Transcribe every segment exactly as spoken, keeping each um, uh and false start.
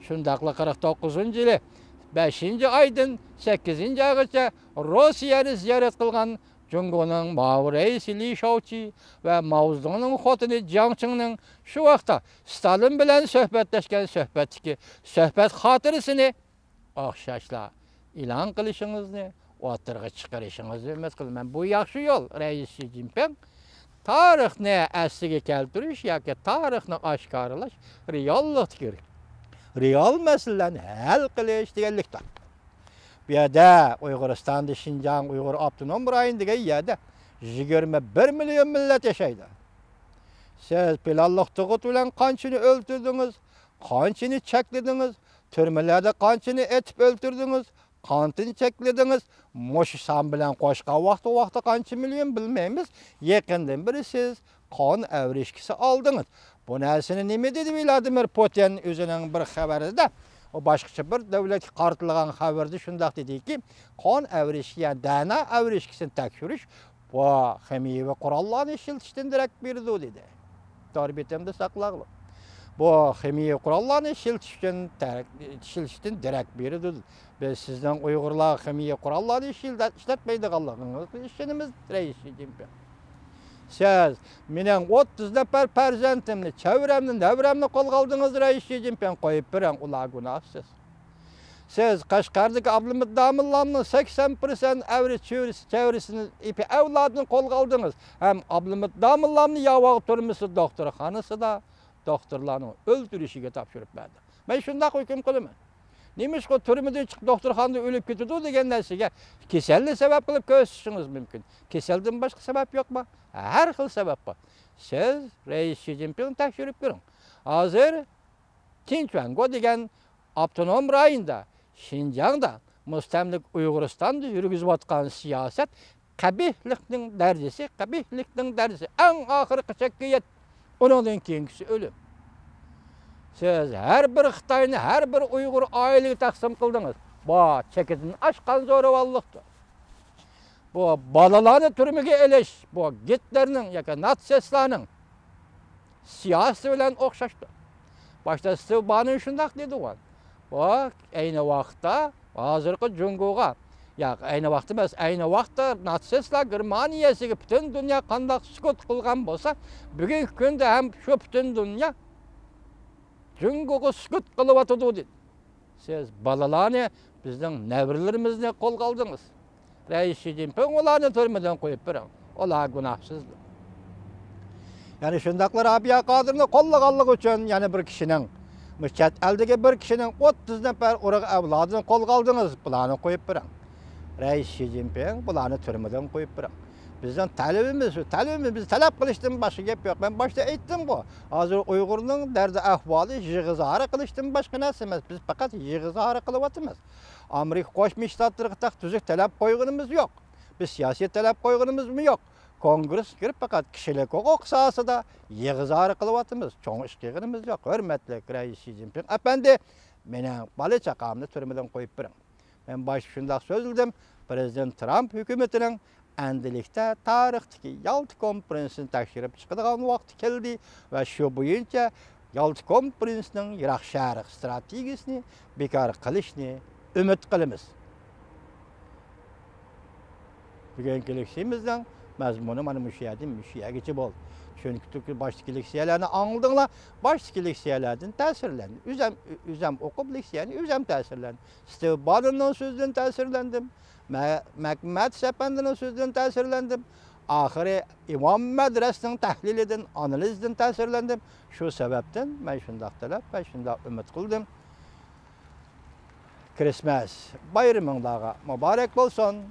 شۇنداقلا قىرىق توققۇزىنچى يىلى بەشىنچى ئايدىن سەككىزىنچى ئايغىچە روسىيەنى زىيارەت قىلغان جۇڭگونىڭ ماۋۇ رەئىسى لى شاۋچى ۋە ماۋزېدۇڭنىڭ خوتۇنى جياڭ چىڭنىڭ شۇ ۋاقىتتا ستالىن بىلەن سۆھبەتلەشكەن سۆھبەتتىكى سۆھبەت خاتىرىسىنى ئوخشاشلا ئېلان قىلىشىڭىزنى، ئوتتۇرىغا چىقىرىشىڭىزنى ئۈمىد قىلىمەن. بۇ ياخشى يول، رەئىس شى جىنپىڭ. تارىخنى ئەسلىگە كەلتۈرۈش ياكى تارىخنى ئاشكارىلاش رېئاللىقتىكى رېئال مەسىلىلەرنى ھەل قىلىش دېگەنلىكتۇر. بۇ يەردە ئۇيغۇرىستاندا شىنجاڭ ئۇيغۇر ئاپتونوم رايونى دېگەن يەردە يىگىرمە بىر مىليون مىللەت ياشايدۇ. سىز پىلانلىق تۇغۇت بىلەن قانچىنى ئۆلتۈردىڭىز، قانچىنى چەكلىدىڭىز، تۈرمىلەردە قانچىنى ئېتىپ ئۆلتۈردىڭىز، قانچىنى چەكلىدىڭىز، مۇشۇ سان بىلەن قوشقان ۋاقتى، ۋاقتى قانچە مىليون بىلمەيمىز، يېقىندىن بېرى سىز قان ئەۋرىشكىسى ئالدىڭىز. بۇ نەرسىنى نېمە دېدى ۋلادىمىر پۇتىن ئۆزىنىڭ بىر خەۋىرىدە، ئۇ باشقىچە بىر دۆلەتكە قارىتىلغان خەۋىرىدە شۇنداق دېدىكى، قان ئەۋرىشكە، يەنى دەنا ئەۋرىشكىسىنى تەكشۈرۈش بۇ خىمىيەۋى قوراللارنى ئىشلىتىشتىن دېرەك بېرىدۇ، دېدى. تور بېتىمدە ساقلاغلى. بۇ خىمىيەۋى قوراللارنى ئىشلىتىش ئۈچۈن تەرەك-، ئىشلىتىشتىن دېرەك بېرىدۇ. بىز سىزنىڭ ئۇيغۇرلار خىمىيەۋى قوراللارنى ئىشلە-، ئىشلەتمەيدىغانلىقىڭىزغا ئىشىنىمىز، رەئىس شى جىنپىڭ. سىز مېنىڭ ئوتتۇز نەپەر پەرزەنتىمنى، چەۋرەمنى، نەۋرەمنى قولغا ئالدىڭىز، رەئىس شى جىنپىڭ، قويۇپ بېرىڭ، ئۇلار گۇناھسىز. سىز قەشقەردىكى ئابلىمىت داموللامنىڭ سەكسەن پىرسەنت ئەۋرىش چۆرىسى، چەۋرىسىنى ئېپى ئەۋلادىنى قولغا ئالدىڭىز ھەم ئابلىمىت داموللامنى ياۋاغ تۈرمىسى دوختۇرخانىسىدا دوختۇرلارنىڭ ئۆلتۈرۈشىگە تاپشۇرۇپ بەردىڭىز. مەن شۇنداق ھۆكۈم قىلىمەن. نېمىشقا تۈرمىدىن چىقىپ دوختۇرخانىدا ئۆلۈپ كېتىدۇ دېگەن نەرسىگە كېسەلنى سەۋەب قىلىپ كۆرسىتىشىڭىز مۇمكىن. كېسەلدىن باشقا سەۋەب يوقما؟ ھەر خىل سەۋەب بار. سىز رەئىس شى جىنپىڭنى تەكشۈرۈپ كۆرۈڭ. ھازىر تىنچۈەنگو دېگەن ئاپتونوم رايوندا، شىنجاڭدا، مۇستەملىكە ئۇيغۇرىستاندا يۈرگۈزۈۋاتقان سىياسەت قەبىھلىكنىڭ دەرىجىسى، قەبىھلىكنىڭ دەرىجىسى ئەڭ ئاخىرقى چەككە يەتتى. ئۇنىڭدىن كېيىنكىسى ئۆلۈم. سىز ھەر بىر خىتاينى ھەر بىر ئۇيغۇر ئائىلىگە تەقسىم قىلدىڭىز. بۇ چېكىدىن ئاشقان زورىۋاللىقتۇر. بۇ بالىلارنى تۈرمىگە ئېلىش، بۇ گىتلېرنىڭ ياكى ناتسىستلارنىڭ سىياسىتى بىلەن ئوخشاشتۇر. باشتا ستېۋ بانون شۇنداق دېدىغۇ. بۇ ئەينى ۋاقىتتا ھازىرقى جۇڭگوغا، ياق، ئەينى ۋاقىتتا ئەمەس، ئەينى ۋاقىتتا ناتسىستلار گېرمانىيەسىگە پۈتۈن دۇنيا قانداق سۈكۈت قىلغان بولسا، بۈگۈنكى كۈندە ھەم شۇ پۈتۈن دۇنيا جۇڭگوغا سۈكۈت قىلىۋاتىدۇ، دېدى. سىز بالىلارنى، بىزنىڭ نەۋرىلىرىمىزنى قولغا ئالدىڭىز. رەئىس شى جىنپىڭ ئۇلارنى تۈرمىدىن قويۇپ بېرىڭ. ئۇلار گۇناھسىزدۇر. يەنى شۇنداقلا رابىيە قادىرنى قوللىغانلىقى ئۈچۈن يەنە بىر كىشىنىڭ، مۇشۇ چەت ئەلدىكى بىر كىشىنىڭ ئوتتۇز نەپەر ئۇرۇق ئەۋلادىنى قولغا ئالدىڭىز، بۇلارنى قويۇپ بېرىڭ. رەئىس شى جىنپىڭ، بۇلارنى تۈرمىدىن قويۇپ بېرىڭ. بىزنىڭ تەلىپىمىز شۇ، تەلىپىمىز، بىز تەلەپ قىلىشتىن باشقا گەپ يوق. مەن باشتا ئېيتتىمغۇ، ھازىر ئۇيغۇرنىڭ دەردى ئەھۋالى يىغا زارى قىلىشتىن باشقا نەرسە ئەمەس. بىز پەقەت يىغا زارى قىلىۋاتىمىز. ئامېرىكا قوشما شتاتلىرىغا تېخى تۈزۈك تەلەپ قويغىنىمىز يوق. بىز سىياسىي تەلەپ قويغىنىمىزمۇ يوق. كونگرېسقا كىرىپ پەقەت كىشىلىك ھوقۇق ساھەسىدە يىغا زارى قىلىۋاتىمىز. چوڭ ئىش قىلغىنىمىز يوق. ھۆرمەتلىك رەئىس شى جىنپىڭ ئەپەندى، مېنىڭ بالا چاقامنى تۈرمىدىن قويۇپ بېرىڭ. مەن باشتا شۇنداق سۆزلىدىم، پىرېزىدېنت ترامپ ھۆكۈمىتىنىڭ ئەمدىلىكتە تارىختىكى يالتا كونفېرېنسىنى تەكشۈرۈپ چىقىدىغان ۋاقتى كەلدى ۋە شۇ بويىچە يالتا كونفېرېنسىنىڭ يىراق شەرق ئىستراتېگىيىسىنى بىكار قىلىشنى ئۈمىد قىلىمىز. بۈگۈنكى لېكسىيىمىزنىڭ مەزمۇنى مانا مۇشۇ يەردىن مۇشۇ يەرگىچە بولدى. چۈنكى باشتىكى لېكسىيەلەرنى ئاڭلىدىڭلار، باشتىكى لېكسىيەلەردىن تەسىرلەندىم. ئۆزەم، ئۆزەم ئوقۇپ لېكسىيەنى ئۆزەم تەسىرلەندىم. ستېۋ بانوننىڭ سۆزىدىن تەسىرلەندىم. مە-، مەك-، مەتىس ئەپەندىنىڭ سۆزىدىن تەسىرلەندىم. ئاخىرى ئىمام مەدرەسنىڭ تەھلىلىدىن، ئانالىزىدىن تەسىرلەندىم. شۇ سەۋەبتىن مەن شۇنداق تەلەپ ۋە شۇنداق ئۈمىد قىلدىم. كىرىسمەس بايرىمىڭلارغا مۇبارەك بولسۇن،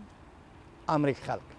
ئامېرىكا خەلقى!